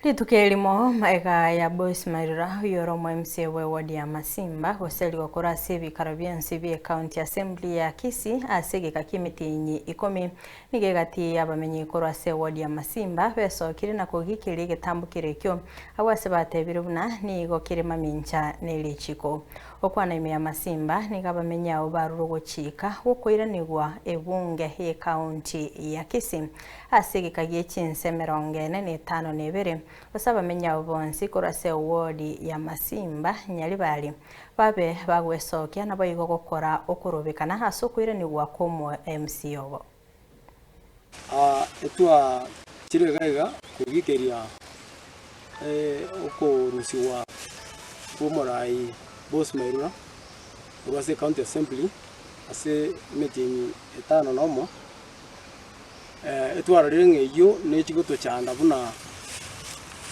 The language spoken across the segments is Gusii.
Rituko erimo magega ya Boyce Mairura oyore omo MCA bwe ward ya Masimba goserigwa korwa ase ebikaro bionsi bie County Assembly ya Kisii ase egeka ki'emitienyi ikomi. Nigo egati y'abamenyi korwa ase eward ya Masimba besokire na kogikiria egetambokero ekio abwo ase batebire buna nigo kere mamincha ne richiko. Gokwana ime ya Masimba nigo abamenyi abo barure ogochika gwokoiranigwa ebunge y'ecounty ya Kisii Ase egeka gie chinsa emerongo ene na etano na ebere, gose abamenyi abo bonsi korwa ase ewodi ya Masimba, Nyaribari, babe bagwesokia naboigo gokora okorobekana ase okoiranigwa kw'omo MC obo. Etwachire iga iga kogikeria okorusigwa kw'omorai Boss Mairura korwa ase County Assembly ase emetienyi etano na omo. Etwarorire ng'a eyio nechi gotochanda buna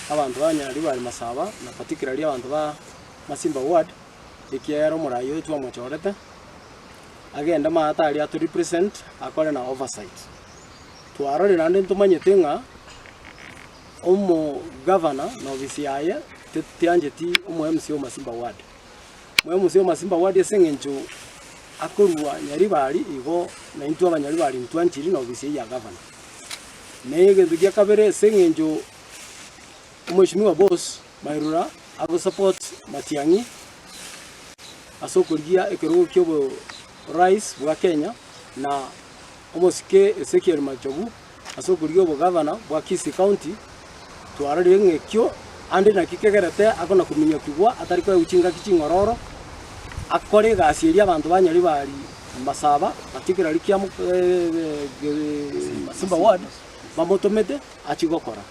abanto ba Nyaribari Masaba na particularly abanto ba Masimba ward, ekiagera omorai oyo twamochorete, agende maate aria ato represent akore na oversight. Twarorire naende ntomanyete ng'a omogavana na ofisi yaye tiancheti omo MC o Masimba ward. Omo MC o Masimba ward ase eng'encho akorua Nyaribari igo naintwe abanyaribari ntwanchiri na ofisi eyio ya gavana. Na egento gia kabere ase eng'encho omweshimiwa Boss Mairura ago support Matiang'i ase okorigia ekerogo kia oborais bwa Kenya na omosike Ezekiel Machogu ase okorigia obogavana bwa Kisii County, twarorire ng'a ekio ande naki kegerete akona kominyokigwa atari koegwa chingaki ching'ororo, akore egasi eria abanto ba Nyaribari Masaba particularly Kiamu Masimba ward bamotomete achie gokora.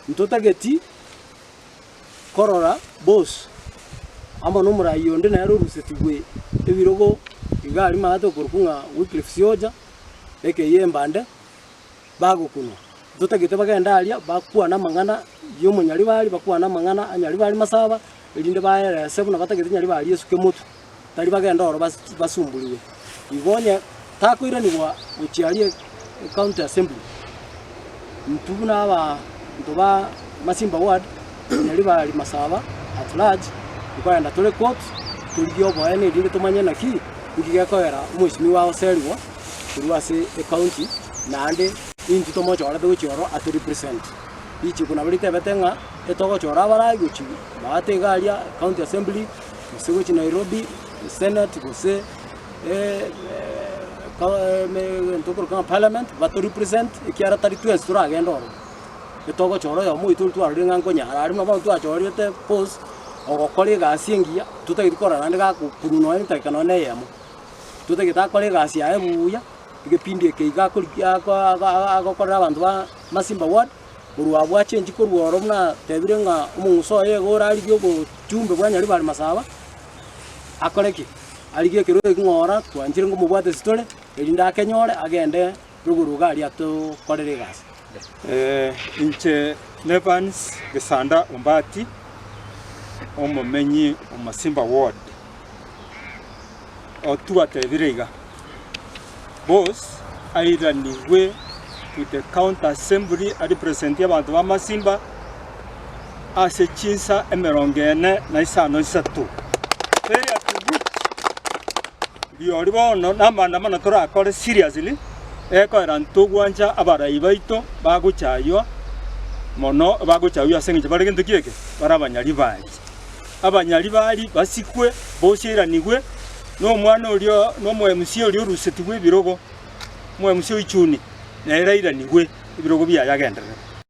Ntotageti korora boss amo na omorai onde nere orusetigwe ebirogo iga aria maate okorokwa ng'a Wycliffe Sioja, aka Mbande, bagokunwa. Ntotagete bagende aria bakwane amang'ana ya omonyaribari, bakwane amang'ana a Nyaribari Masaba, erinde baerese buna batagete Nyaribari esuke motwe, tari bagende ororo bas basumburiwe. Igo onye takoiranigwa gochia aria ecounty assembly, intwe buna abanto ba Masimba ward, Nyaribari Masaba at large, nkoenda tore court, torigie oboene erinde tomanye naki, nki gekogera omweshimiwa agoserigwa korwa ase ecounty, naende intwe tomochorete gochia ororo ato represent. Richiko nabo ritebete ng'a etogochora abarai gochia maate iga aria county assembly, gose gochia Nairobi, senate gose egento okoroka ng'a parliament, bato represent ekiagera tari twensi toragende ororo. Etogochora oyomo oito oria twarorire ng'a nkonyara are buna bono twachorete boss, ogokora egasi engiya, totageti korora naende gakokunwa nonye na edageka nonye na eyemo. Totagete akore egasi yaye buya, egepindi eke iga akorigia ako ako agokorera abanto ba Masimba ward, korwa abwo achenchi korwa oro buna atebire ng'a omong'uso oye iga orarigie obochumbe bwa Nyaribari Masaba, akore ki? Arigie ekero eking'ora twanchire ngomobwate sitore, erinde akenyore agende rogoro iga aria atokorere egasi. Inche Nevans Gesanda Ombati, omomenyi o Masimba Ward, otwatebire iga, Boss airanigwe to the county assembly arepresente abanto ba Masimba ase chinsa emerongo ene na isano isato. Failure to which riori bono namaandamano torakore seriously ekoera ntogwancha abarai baito bagochaywa mono bagochaywa ase eng'encho bare gento ki eke? Bare abanyaribari. Abanyaribari basikwe, bosieranigwe nomwana oria na omo MC oria orusetigwe ebirogo, omo MC o Ichuni, nere airanigwe ebirogo biaye agenderere.